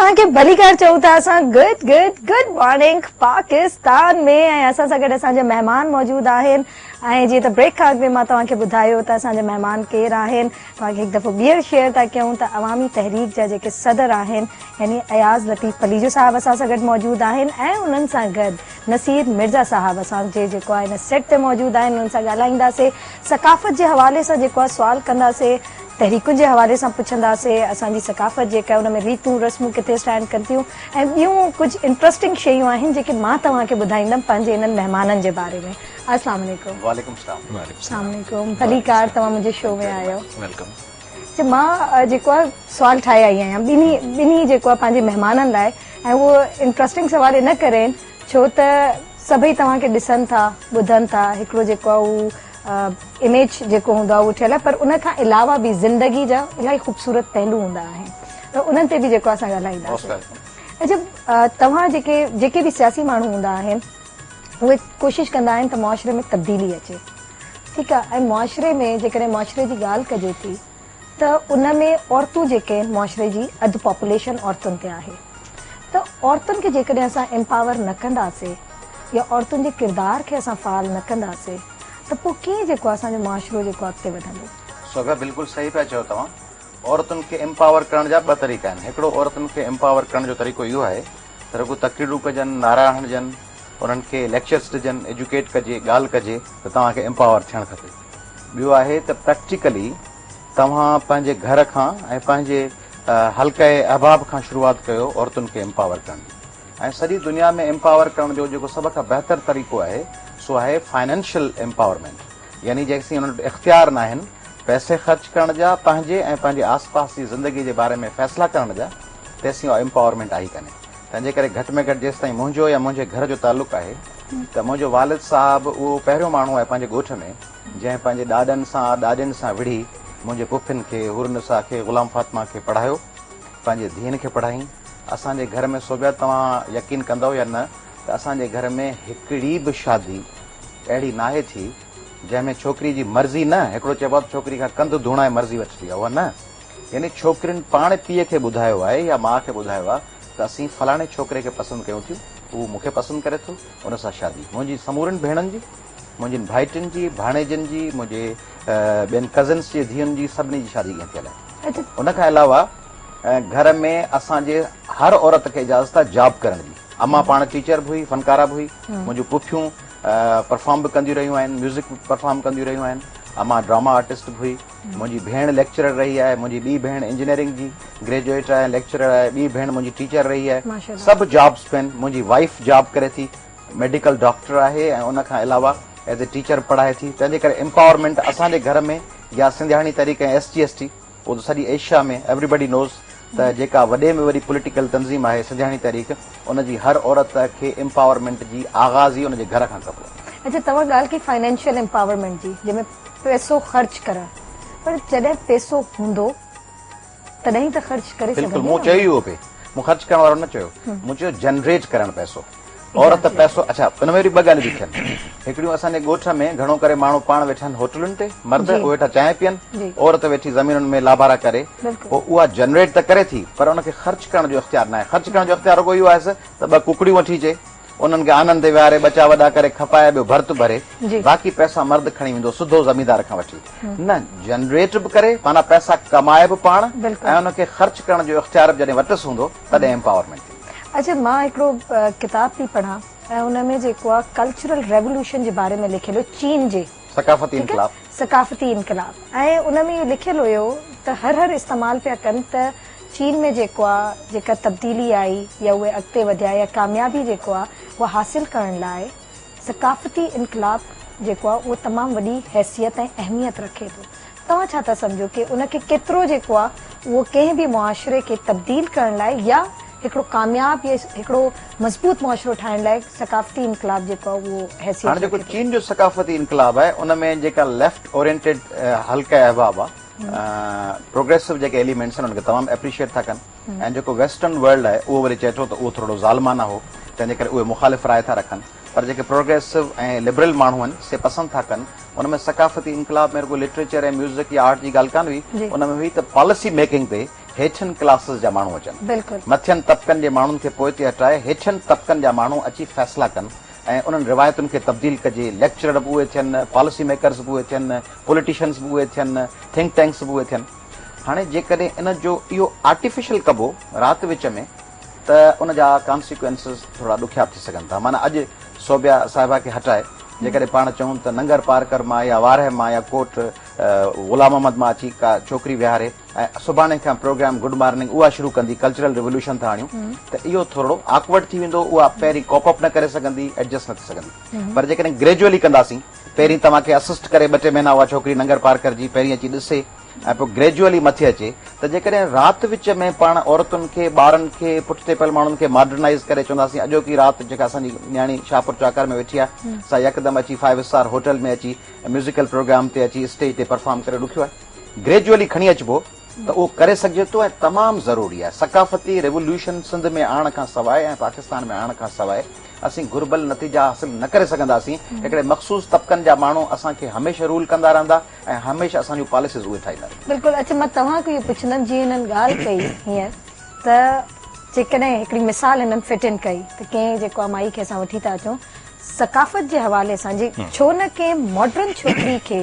توهان کي ڀليڪار چئون ٿا اسان good good good morning Pakistan ۾ ۽ اسان سان گڏ اسان جا مهمان موجود آهن ۽ جيئن ته بريڪ کان اڳ ۾ مان توهان کي ٻڌايو ته اسان جا مهمان ڪير آهن توهان کي هڪ دفعو ٻيهر شيئر ٿا ڪيون ته عوامي تحريڪ جا جيڪي صدر آهن يعني اياز لطيف پليجو صاحب اسان سان گڏ موجود آهن ۽ انهن سان گڏ نصير مرزا صاحب اسان جي جيڪو آهي هن سيٽ تي موجود آهن انهن سان ڳالهائينداسي ثقافت جي حوالي سان جيڪو آهي سوال ڪنداسي تحريڪن جي حوالي سان پڇنداسي اسان جي ثقافت جيڪا آهي ان ۾ ريتون رسمون ڪٿي اسٽينڊ ڪن ٿيون ۽ ٻيون ڪجهه انٽرسٽنگ شيون آهن جيڪي مان توهان کي ٻڌائيندم پنهنجي انهن مهمانن جي باري ۾ السلام عليڪم. وعليڪم السلام. السلام عليڪم ڀليڪار توهان منهنجي شو ۾ آيو. Welcome. اچا مان جيڪو آهي سوال ٺاهي آئي آهيان ٻنهي ٻنهي جيڪو آهي پنهنجي مهمانن لاء ۽ اهو انٽرسٽنگ سوال ان ڪري آهن ڇو ته سڀئي توهان کي ڏسن ٿا ٻڌن ٿا هڪڙو جيڪو آهي اهو اميج جيڪو هوندو آهي اهو ٺهيل آهي پر ان کان علاوه به زندگي جا الاهي خوبصورت پهلو هوندا آهن ته انهن تي به جيڪو اسان ڳالهائينداسين. اچا توهان جيڪي جيڪي به سياسي ماڻهو هوندا آهن اهي ڪوشش ڪندا آهن ته معاشري ۾ تبديلي اچي ٺيڪ آهي ۽ معاشري ۾ جيڪڏهن معاشري جي ڳالهه ڪجي ٿي ته ان ۾ عورتون جيڪي آهن معاشري جي اڌ پاپوليشن عورتن تي آهي ته عورتن کي جيڪڏهن اسان امپاور نه ڪنداسي يا عورتن جي ڪردار کي اسان فعال نه ڪنداسي ته پوء ڪيئن جيڪو آهي اسان جو معاشرو جيڪو اڳتي وڌندو. صوبيا بلڪل صحيح پيا چئو توهان عورتن کي امپاور ڪرڻ جا ٻه طريقا آهن هڪڙو عورتن کي امپاور ڪرڻ جو طريقو اهو آهي ته رڳو تقريرون ڪجن، نعرا هڻجن، انهن کي ليڪچرس ڏجن، ايجوڪيٽ ڪجي، ڳالهه ڪجي ته توهان کي امپاور ٿيڻ کپي. ٻيو آهي ته پريڪٽيڪلي توهان پنهنجي گهر کان ۽ پنهنجي حلقه احباب کان شروعات ڪيو عورتن کي امپاور ڪرڻ جي ۽ سڄي دنيا ۾ امپاور ڪرڻ جو جيڪو سڀ کان بهتر طريقو آهي سو آهي فائنينشل امپاورمينٽ يعني جيسين انهن وٽ اختيار ناهن پئسي خرچ ڪرڻ جا پنهنجي ۽ پنهنجي آس پاس جي زندگي جي باري ۾ فيصلا ڪرڻ جا تيسين اها امپاورمينٽ آهي ڪانهي. تنهن جي ڪري گهٽ ۾ گهٽ جيستائين منهنجو يا منهنجي گهر جو تعلق آهي ته منهنجو والد صاحب اهو پهريون ماڻهو آهي پنهنجي ڳوٺ ۾ جنهن پنهنجي ڏاڏن سان ڏاڏين سان وڙهي منهنجي پڦين کي حورالنساء کي غلام فاطمه کي پڙهايو پنهنجي ڌيئن کي پڙهائين اسان جي گهر ۾ سوڀيا توهان يقين ڪندؤ يا نه ته اسان جي گهر ۾ هڪڙي به شادي اهڙي ناهي ٿي جنهن ۾ ڇوڪري جي مرضي نه، هڪڙو چئبو آهي ته ڇوڪري کان ڪنڌ ڌوڻائي مرضي وٺبي آهي، اها نه، يعني ڇوڪرين پاڻ پيء کي ٻڌايو آهي يا ماء کي ٻڌايو آهي ته اسين فلاڻي ڇوڪري کي پسند ڪيون ٿيون، هو مون کي پسند ڪري ٿو، ان سان شادي. منهنجي سمورين ڀيڻن جي، منهنجين ڀائٽين جي، ڀاڻيجن جي، منهنجي ٻين ڪزنس جي ڌيئن جي سڀني جي شادي ائين ٿيل آهي. ان کان علاوه گهر ۾ اسان جي هر عورت کي اجازت آهي جاب ڪرڻ جي. امان پاڻ ٽيچر به هئي، فنڪاره به هئي، منهنجون پڦيون پرفارم به ڪنديون رهيون آهن، ميوزڪ به پرفارم ڪنديون رهيون آهن، امان ڊراما آرٽسٽ به هئي، منهنجي ڀيڻ ليڪچرر رهي آهي، منهنجي ٻي ڀيڻ انجنيئرنگ جي گريجوئيٽ آهي ليڪچرر آهي، ٻي ڀيڻ منهنجي ٽيچر رهي آهي، سڀ جابس پين، منهنجي وائيف جاب ڪري ٿي، ميڊيڪل ڊاڪٽر آهي ۽ ان کان علاوه ايز اي ٽيچر پڙهائي ٿي، تنهن جي ڪري امپاورمينٽ اسان جي گهر ۾ يا سنڌياڻي تحريڪ ۽ ايس جي ايس ٽي اهو ته سڄي ايشيا ۾ ايوري بڊي نوز ته جيڪا وڏي ۾ وڏي پوليٽيڪل تنظيم آهي سنڌياڻي تحريڪ ان جي هر عورت کي امپاورمينٽ جي آغاز ئي ان جي گهر کان ڪبو آهي. اڇا توهان ڳالهه ڪئي فائنينشل امپاورمينٽ جي جنهن ۾ پئسو خرچ ڪرڻ پر جڏهن پئسو هوندو تڏهن ئي ته خرچ ڪري بلڪل سگهندي مون نه. چيو ئي اهو پئي مون خرچ ڪرڻ وارو نه چيو مون چيو جنريٽ ڪرڻ پئسو. عورت پئسو اڇا ان ۾ وري ٻه ڳالهيون ٿيون ٿين هڪڙيون اسان جي ڳوٺ ۾ گهڻو ڪري ماڻهو پاڻ ويٺا آهن هوٽلن تي مرد اهي ويٺا چانهه پيئن عورت ويٺي زمينن ۾ لابارا ڪري پوء اها جنريٽ ته ڪري ٿي پر ان کي خرچ ڪرڻ جو اختيار ناهي خرچ ڪرڻ جو اختيار رڳو اهو آهيس ته ٻه ڪڪڙيون وٺي اچي انهن کي آنن تي ويهاري ٻچا وڏا ڪري کپائي ٻيو ڀرت ڀري باقي پئسا مرد کڻي ويندو سڌو زميندار کان وٺي نه جنريٽ به ڪري معنيٰ پئسا ڪمائي به پاڻ ۽ ان کي خرچ ڪرڻ جو اختيار به جڏهن وٽس هوندو تڏهن امپاورمينٽ ٿيندي. اڇا مان هڪڙو ڪتاب پئي پڙهان ۽ ان ۾ جيڪو آ ڪلچرل ريولوشن جي باري ۾ لکيل هيو چين جي ثقافتي انقلاب. ثقافتي انقلاب ۽ ان ۾ اهو لکيل هيو ته هر هر استعمال پيا ڪن ته چين ۾ جيڪو آ جيڪا تبديلي آئي يا اهي اڳتي وڌيا يا ڪاميابي جيڪو آ اها حاصل ڪرڻ لاء ثقافتي انقلاب جيڪو آ اهو تمام وڏي حيثيت ۽ اهميت رکي ٿو. توهان ڇا ٿا سمجهو ڪي ان کي ڪيترو جيڪو آ اهو ڪنهن به معاشري کي تبديل ڪرڻ لاء يا هڪڙو ڪامياب يا هڪڙو مضبوط معاشرو ٺاهڻ لاء ثقافتي انقلاب جيڪو آ اهو حيثيت هاڻي جيڪو رکي ٿو؟ چين جو ثقافتي انقلاب آهي ان ۾ جيڪا ليفٽ اورينٽيڊ حلقه احباب آ پروگريسو جيڪي ايليمينٽس آهن ان کي تمام ايپريشيئيٽ ٿا ڪن ۽ جيڪو ويسٽرن ورلڊ آهي اهو وري چئي ٿو ته اهو ٿورڙو ظالمانه هو تنهن جي ڪري اهي مخالف راء ٿا رکن پر جيڪي پروگريسو ۽ لبرل ماڻهو آهن سي پسند ٿا ڪن. ان ۾ ثقافتي انقلاب ۾ رڳو لٽريچر ۽ ميوزڪ يا آرٽ جي ڳالهه ڪانه هئي ان ۾ هئي ته پاليسي ميڪنگ تي هيٺين ڪلاسز جا ماڻهو اچن. بلڪل. مٿين طبقن جي ماڻهن کي پوئتي هٽائي هيٺين طبقن جا ماڻهو اچي فيصلا ڪن ۽ انهن روايتن کي تبديل ڪجي، ليڪچرر به اهي ٿين، پاليسي ميڪرز به اهي ٿين، پوليٽيشنز به اهي ٿين، ٿنڪ ٽينڪس به اهي ٿين. هاڻي جيڪڏهن ان جو اهو آرٽيفيشل ڪبو رات وچ ۾ ته ان جا ڪانسيڪوئنسز ٿورا ڏکيا به ٿي سگهن ٿا. معنيٰ اڄ صوبيا صاحبه کي هٽائي جيڪڏهن پاڻ چئون ته ننگر پارڪر مان يا وارهه مان يا ڪوٽ غلام محمد مان اچي ڪا ڇوڪري ويهاري ۽ سڀاڻي کان پروگرام گڊ مارننگ اها شروع ڪندي ڪلچرل ريوليوشن ٿا آڻيون ته اهو ٿورڙو آڪورڊ ٿي ويندو اها پهرين ڪوپ اپ نه ڪري سگهندي ايڊجسٽ نه ٿي سگهندي پر جيڪڏهن گريجوئلي ڪنداسين پهرين توهان کي اسسٽ ڪري ٻه ٽي مهينا اها ڇوڪري ننگر پارڪر جي پهرين اچي ڏسي ۽ پوء گريجوئلي مٿي اچي ته جيڪڏهن رات وچ ۾ پاڻ عورتن کي ٻارن کي پٺتي پيل ماڻهن کي ماڊرنائز ڪري چونداسين اڄوڪي رات جيڪا اسان جي نياڻي شاهپور چاڪر ۾ ويٺي آهي سا يڪدم اچي فائيو اسٽار هوٽل ۾ اچي ميوزيڪل پروگرام تي اچي اسٽيج تي پرفارم ڪري ڏکيو آهي گريجوئلي کڻي اچبو ته اهو ڪري سگهجي ٿو ۽ تمام ضروري آهي. ثقافتي ريوليوشن سنڌ ۾ آڻڻ کان سواء ۽ پاڪستان ۾ آڻڻ کان سواء اسين گهربل نتيجا حاصل نه ڪري سگهنداسين. هڪڙي مخصوص طبقن جا ماڻهو اسان کي هميشه رول ڪندا رهندا ۽ هميشه اسان جون پاليسيز اهي ٺاهيندا رهندا. بلڪل اڇا مان توهان کان اهو پڇندم جيئن هنن ڳالهه ڪئي هينئر ته جيڪڏهن هڪڙي مثال هنن فٽ ان ڪئي ته ڪنهن جيڪو آهي مائي کي اسان وٺي ٿا اچون ثقافت جي حوالي سان جي ڇو نه ڪنهن ماڊرن ڇوڪري کي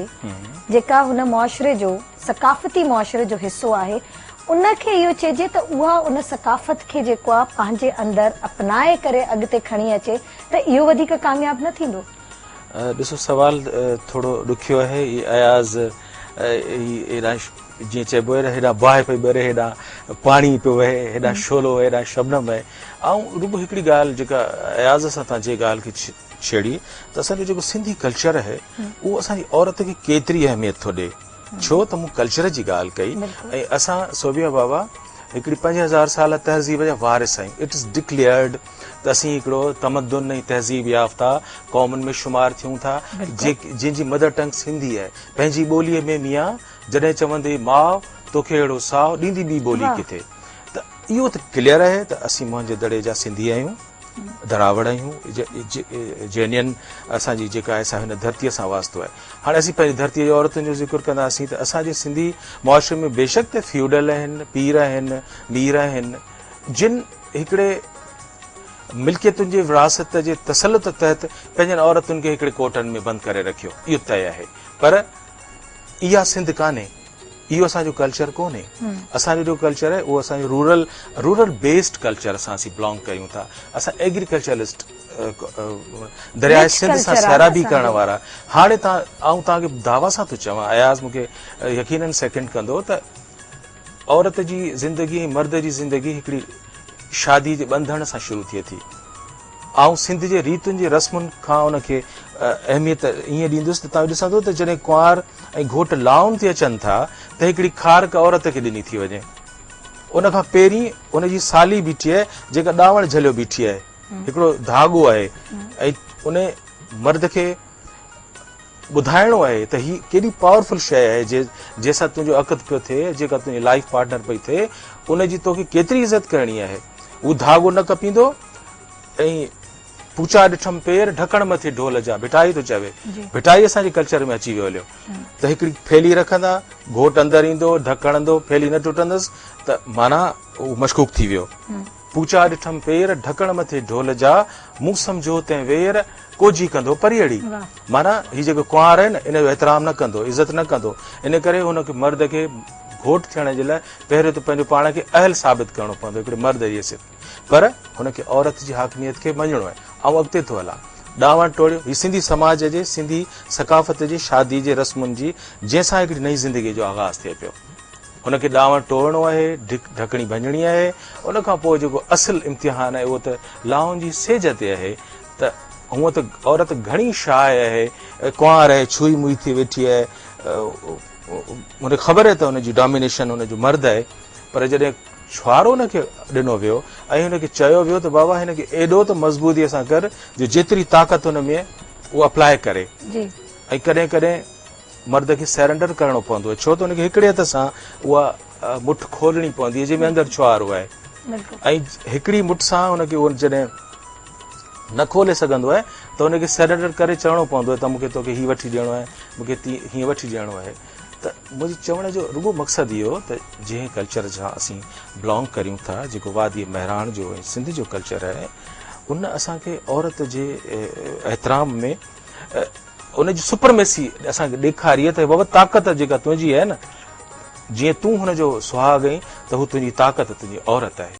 جيڪا هن معاشري جو ثقافتي معاشري جو حصو آهي ان کي اهو چئجي ته اها ان ثقافت کي جيڪو آهي پنهنجي اندر اپنائي ڪري اڳتي کڻي اچي ته اهو وڌيڪ ڪامياب نه ٿيندو؟ ڏسو سوال ٿورو ڏکيو آهي هي اياز هي هيڏانهن جيئن چئبو آهي نه هيڏانهن باهه پئي ٻري هيڏانهن پاڻي پيو وهي هيڏانهن شعلو هيڏانهن شبنم وهي آئون رڳو هڪڙي ڳالهه جيڪا اياز سان تان جي ڳالهه کي ڇيڙي ته اسان جو جيڪو سنڌي ڪلچر آهي اهو اسان جي عورت کي ڪيتري اهميت ٿو ڏي ڇو ته مون ڪلچر جي ڳالهه ڪئي ۽ اسان سوڀيا بابا هڪڙي 5000 ساله تهذيب جا وارث آهيون it is declared ته اسين هڪڙو تمدن ۽ تهذيب يافته قومن ۾ شمار ٿيون ٿا جنهن جي مدر ٽنگ سنڌي آهي پنهنجي ٻوليء ۾ ميان جڏهن چوندي ماء توکي اهڙو ساء ڏيندي ٻي ٻولي ڪٿي ته اهو ته ڪليئر آهي ته اسين موهن جي دڙي جا سنڌي آهيون دراوڙ آهيون جينين اسان جي جيڪا آهي سا هن ڌرتيء سان واسطو آهي هاڻي اسين پنهنجي ڌرتيء جي عورتن جو ذڪر ڪنداسين ته اسان جي سنڌي معاشري ۾ بيشڪ ته فيوڊل آهن پير آهن مير آهن جن هڪڙي ملڪيتن جي وراثت جي تسلط تحت پنهنجن عورتن کي هڪڙي ڪوٽن ۾ بند ڪري رکيو اهو طئي آهي پر اها سنڌ ڪانهي اهو اسان جو ڪلچر ڪونهي اسان جو جو ڪلچر آهي اهو اسان جو رورل رورل بيسڊ ڪلچر سان اسين بلانگ ڪيون ٿا اسان ايگريڪلچرلسٽ درياء سنڌ سان سيرابي ڪرڻ وارا هاڻي تان آئون تان کي دعويٰ سان ٿو چوان اياز مون کي يقينن سيڪنڊ ڪندو ته عورت جي زندگي ۽ مرد جي زندگي هڪڙي شادي جي ٻنڌڻ سان شروع ٿئي ٿي آئون سنڌ جي ريتن جي رسمن کان ان کي اهميت ائين ڏيندس ته توهان ڏسندو ته جڏهن ڪنوار ۽ گهوٽ لائون تي اچن ٿا ته هڪڙي کارڪ عورت کي ڏني ٿي وڃي. ان کان پهرين ان جي سالي بيٺي آهي جيڪا ڏاوڻ جهليو بيٺي آهي. هڪڙو ڌاڳو آهي ۽ ان مرد کي ٻڌائڻو آهي ته هي ڪيڏي پاورفل شيء آهي جنهن سان تنهنجو عقد پيو ٿئي جيڪا تنهنجي لائيف پارٽنر پئي ٿئي ان جي توکي ڪيتري عزت ڪرڻي آهي. هو ڌاڳو نه ڪپيندو ۽ پوچا ڏٺم پير ڍڪڻ مٿي ڍول جا ڀٽائي ٿو چوي ڀٽائي اسان جي ڪلچر ۾ اچي ويو هليو ته هڪڙي ڦيلي رکندا گهوٽ اندر ايندو ڍڪ هڻندو ڦيلي نه ٽٽندس ته معنيٰ هو مشڪوڪ ٿي ويو پوچا ڏٺم پير ڍڪڻ مٿي ڍول جا مون سمجهيو تنهن وير ڪوجهي ڪندو پريئڙي معنيٰ هي جيڪو ڪنوار آهي نه ان جو احترام نه ڪندو عزت نه ڪندو ان ڪري هن کي مرد کي گهوٽ ٿيڻ جي لاء پهريون ته پنهنجو پاڻ کي اهل ثابت ڪرڻو پوندو هڪڙي مرد جي حيثيت ۾ پر هن کي عورت جي حاڪميت کي مڃڻو آهي. آئون اڳتي ٿو هلان. ڏانوڻ ٽوڙيو، هي سنڌي سماج جي، سنڌي ثقافت جي شادي جي رسمن جي جنهن سان هڪڙي نئين زندگيء جو آغاز ٿئي پيو. هن کي ڏانوڻ ٽوڙڻو آهي، ڍڪڻي ڀڃڻي آهي، ان کان پوء جيڪو اصل امتحان آهي اهو ته لائون جي سيج تي آهي ته هونء ته عورت گهڻي شاهه آهي، ڪنوار آهي، ڇوهي موهي ٿي ويٺي آهي، هن کي خبر آهي ته هن جي ڊامينيشن هن جو مرد آهي پر جڏهن ڇوهارو هن کي ڏنو ويو ۽ هن کي چيو ويو ته بابا هن کي ايڏو ته مضبوطي سان ڪر جو جيتري طاقت هن ۾ اهو اپلاء ڪري ۽ ڪڏهن ڪڏهن مرد کي سرينڊر ڪرڻو پوندو آهي ڇو ته هن کي هڪڙي هٿ سان اها مٺ کولڻي پوندي آهي جنهن ۾ اندر ڇوهارو آهي ۽ هڪڙي مٺ سان هن کي اهو جڏهن نه کولي سگهندو آهي ته هن کي سرينڊر ڪري چوڻو پوندو آهي ته مون کي توکي هي وٺي ڏيڻو آهي مون کي هيئن وٺي ڏيڻو آهي. ته منهنجي چوڻ جو رڳو مقصد اهو ته جنهن ڪلچر سان اسين بلانگ ڪريون ٿا جيڪو وادي مهراڻ جو ۽ سنڌ جو ڪلچر آهي ان اسان کي عورت جي احترام ۾ ان جي سپرميسي اسان کي ڏيکاري ته بابا طاقت جيڪا تنهنجي آهي نه جيئن تون هن جو سهاڳ آهين ته هو تنهنجي طاقت تنهنجي عورت آهي.